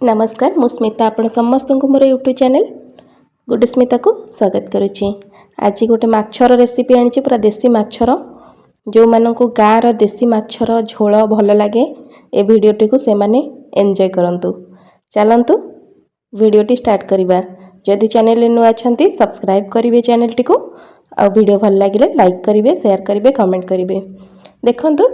ନମସ୍କାର, ମୁଁ ସ୍ମିତା। ଆପଣ ସମସ୍ତଙ୍କୁ ମୋର ୟୁଟ୍ୟୁବ୍ ଚ୍ୟାନେଲ୍ ଗୋଟେ ସ୍ମିତାକୁ ସ୍ୱାଗତ କରୁଛି। ଆଜି ଗୋଟେ ମାଛର ରେସିପି ଆଣିଛି, ପୁରା ଦେଶୀ ମାଛର। ଯେଉଁମାନଙ୍କୁ ଗାଁର ଦେଶୀ ମାଛର ଝୋଳ ଭଲ ଲାଗେ, ଏ ଭିଡ଼ିଓଟିକୁ ସେମାନେ ଏନ୍ଜୟ କରନ୍ତୁ। ଚାଲନ୍ତୁ, ଭିଡ଼ିଓଟି ଷ୍ଟାର୍ଟ କରିବା। ଯଦି ଚ୍ୟାନେଲରେ ନୂଆ ଅଛନ୍ତି, ସବସ୍କ୍ରାଇବ୍ କରିବେ ଚ୍ୟାନେଲଟିକୁ ଆଉ ଭିଡ଼ିଓ ଭଲ ଲାଗିଲେ ଲାଇକ୍ କରିବେ, ସେୟାର କରିବେ, କମେଣ୍ଟ କରିବେ। ଦେଖନ୍ତୁ,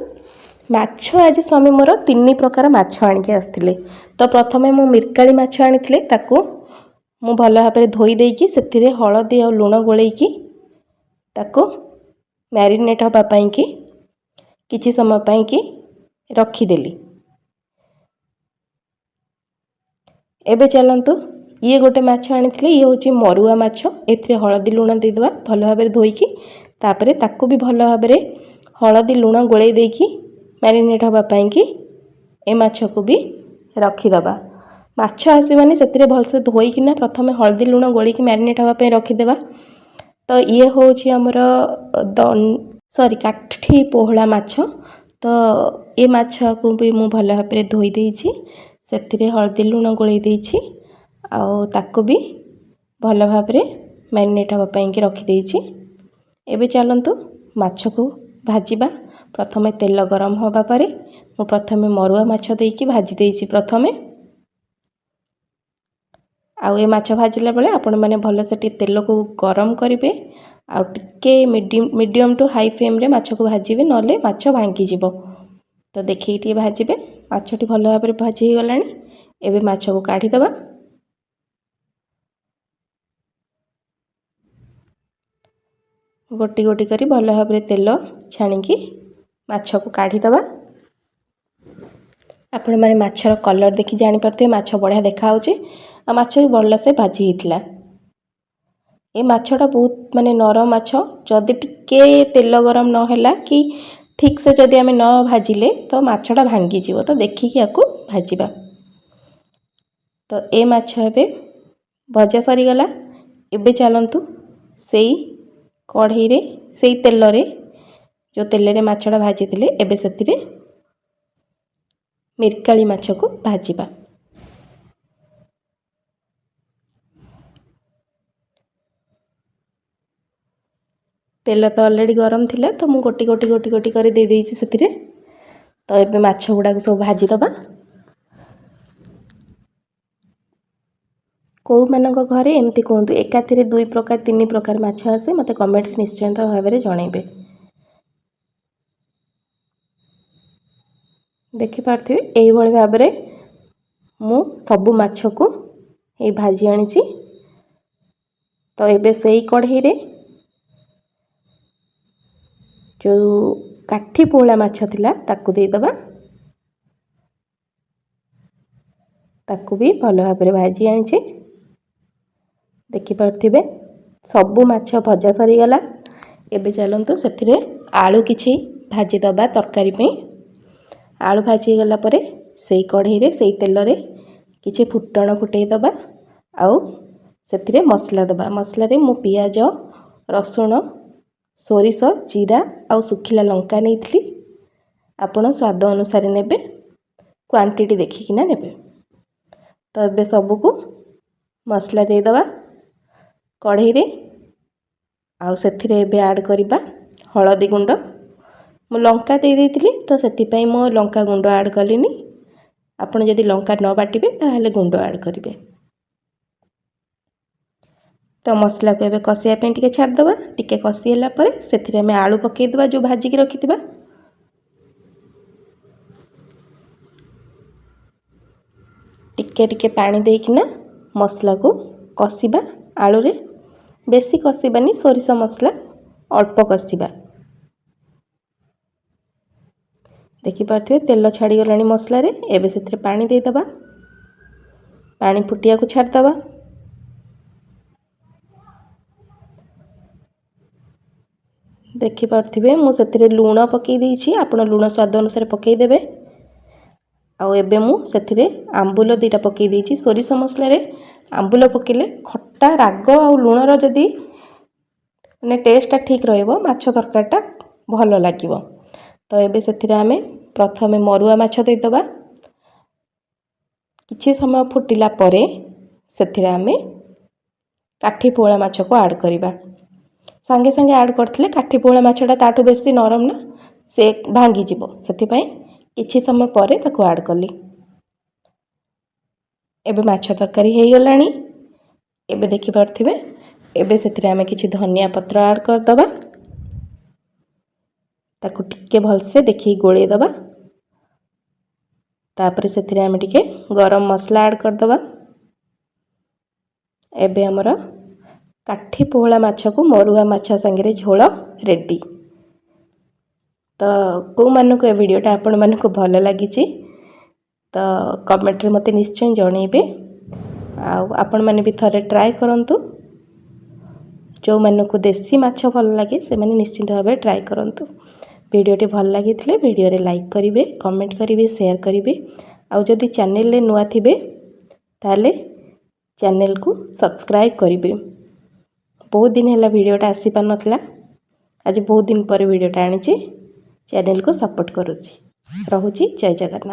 ମାଛ ଆଜି ସ୍ୱାମୀ ମୋର ତିନି ପ୍ରକାର ମାଛ ଆଣିକି ଆସିଥିଲେ। ତ ପ୍ରଥମେ ମୁଁ ମିରକାଳି ମାଛ ଆଣିଥିଲେ। ତାକୁ ମୁଁ ଭଲ ଭାବରେ ଧୋଇ ଦେଇକି ସେଥିରେ ହଳଦୀ ଆଉ ଲୁଣ ଗୋଳେଇକି ତାକୁ ମ୍ୟାରିନେଟ୍ ହେବା ପାଇଁକି କିଛି ସମୟ ପାଇଁକି ରଖିଦେଲି। ଏବେ ଚାଲନ୍ତୁ, ଇଏ ଗୋଟେ ମାଛ ଆଣିଥିଲେ। ଇଏ ହେଉଛି ମରୁଆ ମାଛ। ଏଥିରେ ହଳଦୀ ଲୁଣ ଦେଇଦେବା ଭଲ ଭାବରେ ଧୋଇକି। ତାପରେ ତାକୁ ବି ଭଲ ଭାବରେ ହଳଦୀ ଲୁଣ ଗୋଳେଇ ଦେଇକି ମ୍ୟାରିନେଟ୍ ହେବା ପାଇଁକି ଏ ମାଛକୁ ବି ରଖିଦେବା। ମାଛ ଆସିବନି, ସେଥିରେ ଭଲସେ ଧୋଇକିନା ପ୍ରଥମେ ହଳଦୀ ଲୁଣ ଗୋଳେଇକି ମ୍ୟାରିନେଟ୍ ହେବା ପାଇଁ ରଖିଦେବା। ତ ଇଏ ହେଉଛି ଆମର ସରି, କାଠି ପୋହଳା ମାଛ। ତ ଏ ମାଛକୁ ବି ମୁଁ ଭଲ ଭାବରେ ଧୋଇ ଦେଇଛି, ସେଥିରେ ହଳଦୀ ଲୁଣ ଗୋଳେଇ ଦେଇଛି ଆଉ ତାକୁ ବି ଭଲ ଭାବରେ ମ୍ୟାରିନେଟ୍ ହେବା ପାଇଁକି ରଖିଦେଇଛି। ଏବେ ଚାଲନ୍ତୁ, ମାଛକୁ ଭାଜିବା। ପ୍ରଥମେ ତେଲ ଗରମ ହେବା ପରେ ମୁଁ ପ୍ରଥମେ ମରୁଆ ମାଛ ଦେଇକି ଭାଜି ଦେଇଛି ପ୍ରଥମେ। ଆଉ ଏ ମାଛ ଭାଜିଲା ବେଳେ ଆପଣମାନେ ଭଲସେ ଟିକେ ତେଲକୁ ଗରମ କରିବେ ଆଉ ଟିକେ ମିଡ଼ିୟମ୍ ଟୁ ହାଇ ଫ୍ଲେମ୍ରେ ମାଛକୁ ଭାଜିବେ, ନହେଲେ ମାଛ ଭାଙ୍ଗିଯିବ। ତ ଦେଖିକି ଟିକେ ଭାଜିବେ। ମାଛଟି ଭଲ ଭାବରେ ଭାଜି ହେଇଗଲାଣି। ଏବେ ମାଛକୁ କାଢ଼ିଦେବା। ଗୋଟି ଗୋଟି କରି ଭଲ ଭାବରେ ତେଲ ଛାଣିକି ମାଛକୁ କାଢ଼ିଦେବା। ଆପଣମାନେ ମାଛର କଲର୍ ଦେଖି ଜାଣିପାରୁଥିବେ, ମାଛ ବଢ଼ିଆ ଦେଖାହେଉଛି ଆଉ ମାଛ ବି ଭଲସେ ଭାଜି ହେଇଥିଲା। ଏ ମାଛଟା ବହୁତ ମାନେ ନରମ ମାଛ। ଯଦି ଟିକେ ତେଲ ଗରମ ନହେଲା କି ଠିକ୍ସେ ଯଦି ଆମେ ନ ଭାଜିଲେ, ତ ମାଛଟା ଭାଙ୍ଗିଯିବ। ତ ଦେଖିକି ୟାକୁ ଭାଜିବା। ତ ଏ ମାଛ ଏବେ ଭଜା ସରିଗଲା। ଏବେ ଚାଲନ୍ତୁ, ସେଇ କଢ଼େଇରେ, ସେଇ ତେଲରେ, ଯେଉଁ ତେଲରେ ମାଛଟା ଭାଜିଥିଲେ, ଏବେ ସେଥିରେ ମିରକାଳି ମାଛକୁ ଭାଜିବା। ତେଲ ତ ଅଲରେଡ଼ି ଗରମ ଥିଲା, ତ ମୁଁ ଗୋଟି ଗୋଟି ଗୋଟି ଗୋଟି କରି ଦେଇଦେଇଛି ସେଥିରେ। ତ ଏବେ ମାଛ ଗୁଡ଼ାକ ସବୁ ଭାଜିଦେବା। କେଉଁମାନଙ୍କ ଘରେ ଏମିତି କୁହନ୍ତୁ, ଏକାଥରେ ଦୁଇ ପ୍ରକାର, ତିନି ପ୍ରକାର ମାଛ ଆସେ, ମୋତେ କମେଣ୍ଟରେ ନିଶ୍ଚୟ ଭାବରେ ଜଣାଇବେ। ଦେଖିପାରୁଥିବେ, ଏଇଭଳି ଭାବରେ ମୁଁ ସବୁ ମାଛକୁ ଏଇ ଭାଜି ଆଣିଛି। ତ ଏବେ ସେଇ କଢ଼େଇରେ ଯେଉଁ କାଠି ପୋହଳା ମାଛ ଥିଲା, ତାକୁ ଦେଇଦେବା। ତାକୁ ବି ଭଲ ଭାବରେ ଭାଜି ଆଣିଛି। ଦେଖିପାରୁଥିବେ, ସବୁ ମାଛ ଭଜା ସରିଗଲା। ଏବେ ଚାଲନ୍ତୁ, ସେଥିରେ ଆଳୁ କିଛି ଭାଜିଦେବା ତରକାରୀ ପାଇଁ। ଆଳୁ ଭାଜି ହେଇଗଲା ପରେ ସେଇ କଢ଼େଇରେ, ସେଇ ତେଲରେ କିଛି ଫୁଟଣ ଫୁଟେଇ ଦେବା ଆଉ ସେଥିରେ ମସଲା ଦେବା। ମସଲାରେ ମୁଁ ପିଆଜ, ରସୁଣ, ସୋରିଷ, ଜିରା ଆଉ ଶୁଖିଲା ଲଙ୍କା ନେଇଥିଲି। ଆପଣ ସ୍ୱାଦ ଅନୁସାରେ ନେବେ, କ୍ୱାଣ୍ଟିଟି ଦେଖିକିନା ନେବେ। ତ ଏବେ ସବୁକୁ ମସଲା ଦେଇଦେବା କଢ଼େଇରେ ଆଉ ସେଥିରେ ଏବେ ଆଡ଼୍ କରିବା ହଳଦୀ ଗୁଣ୍ଡ। ମୁଁ ଲଙ୍କା ଦେଇ ଦେଇଥିଲି, ତ ସେଥିପାଇଁ ମୁଁ ଲଙ୍କା ଗୁଣ୍ଡ ଆଡ଼୍ କଲିନି। ଆପଣ ଯଦି ଲଙ୍କା ନ ବାଟିବେ, ତାହେଲେ ଗୁଣ୍ଡ ଆଡ଼୍ କରିବେ। ତ ମସଲାକୁ ଏବେ କଷିବା ପାଇଁ ଟିକେ ଛାଡ଼ିଦେବା। ଟିକେ କଷି ହେଲା ପରେ ସେଥିରେ ଆମେ ଆଳୁ ପକାଇଦେବା, ଯେଉଁ ଭାଜିକି ରଖିଥିବା। ଟିକେ ଟିକେ ପାଣି ଦେଇକିନା ମସଲାକୁ କଷିବା। ଆଳୁରେ ବେଶୀ କଷିବାନି, ସୋରିଷ ମସଲା ଅଳ୍ପ କଷିବା। ଦେଖିପାରୁଥିବେ, ତେଲ ଛାଡ଼ିଗଲାଣି ମସଲାରେ। ଏବେ ସେଥିରେ ପାଣି ଦେଇଦେବା। ପାଣି ଫୁଟିବାକୁ ଛାଡ଼ିଦେବା। ଦେଖିପାରୁଥିବେ, ମୁଁ ସେଥିରେ ଲୁଣ ପକାଇ ଦେଇଛି। ଆପଣ ଲୁଣ ସ୍ୱାଦ ଅନୁସାରେ ପକାଇଦେବେ। ଆଉ ଏବେ ମୁଁ ସେଥିରେ ଆମ୍ବୁଲ ଦୁଇଟା ପକାଇ ଦେଇଛି। ସୋରିଷ ମସଲାରେ ଆମ୍ବୁଲ ପକାଇଲେ ଖଟା, ରାଗ ଆଉ ଲୁଣର ଯଦି ମାନେ ଟେଷ୍ଟଟା ଠିକ୍ ରହିବ, ମାଛ ତରକାରୀଟା ଭଲ ଲାଗିବ। ତ ଏବେ ସେଥିରେ ଆମେ ପ୍ରଥମେ ମରୁଆ ମାଛ ଦେଇଦେବା। କିଛି ସମୟ ଫୁଟିଲା ପରେ ସେଥିରେ ଆମେ କାଠି ପୋହଳା ମାଛକୁ ଆଡ଼୍ କରିବା। ସାଙ୍ଗେ ସାଙ୍ଗେ ଆଡ଼୍ କରିଥିଲେ କାଠି ପୋହଳା ମାଛଟା ତାଠୁ ବେଶୀ ନରମ ନା, ସେ ଭାଙ୍ଗିଯିବ। ସେଥିପାଇଁ କିଛି ସମୟ ପରେ ତାକୁ ଆଡ଼୍ କଲି। ଏବେ ମାଛ ତରକାରୀ ହେଇଗଲାଣି, ଏବେ ଦେଖିପାରୁଥିବେ। ଏବେ ସେଥିରେ ଆମେ କିଛି ଧନିଆ ପତ୍ର ଆଡ଼୍ କରିଦେବା। ତାକୁ ଟିକେ ଭଲସେ ଦେଖିକି ଗୋଳେଇ ଦେବା। ତାପରେ ସେଥିରେ ଆମେ ଟିକେ ଗରମ ମସଲା ଆଡ଼୍ କରିଦେବା। ଏବେ ଆମର କାଠି ପୋହଳା ମାଛକୁ ମରୁଆ ମାଛ ସାଙ୍ଗରେ ଝୋଳ ରେଡ଼ି। ତ କେଉଁମାନଙ୍କୁ ଏ ଭିଡ଼ିଓଟା ଆପଣମାନଙ୍କୁ ଭଲ ଲାଗିଛି, ତ କମେଣ୍ଟରେ ମୋତେ ନିଶ୍ଚୟ ଜଣାଇବେ। ଆଉ ଆପଣମାନେ ବି ଥରେ ଟ୍ରାଏ କରନ୍ତୁ। ଯେଉଁମାନଙ୍କୁ ଦେଶୀ ମାଛ ଭଲ ଲାଗେ, ସେମାନେ ନିଶ୍ଚିନ୍ତ ଭାବରେ ଟ୍ରାଏ କରନ୍ତୁ। ଭିଡ଼ିଓଟି ଭଲ ଲାଗିଥିଲେ ଭିଡ଼ିଓରେ ଲାଇକ୍ କରିବେ, କମେଣ୍ଟ କରିବେ, ସେୟାର କରିବେ। ଆଉ ଯଦି ଚ୍ୟାନେଲରେ ନୂଆ ଥିବେ, ତାହେଲେ ଚ୍ୟାନେଲକୁ ସବସ୍କ୍ରାଇବ୍ କରିବେ। ବହୁତ ଦିନ ହେଲା ଭିଡ଼ିଓଟା ଆସିପାରୁନଥିଲା। ଆଜି ବହୁତ ଦିନ ପରେ ଭିଡ଼ିଓଟା ଆଣିଛି। ଚ୍ୟାନେଲକୁ ସପୋର୍ଟ କରୁଛି। ରହୁଛି, ଜୟ ଜଗନ୍ନାଥ।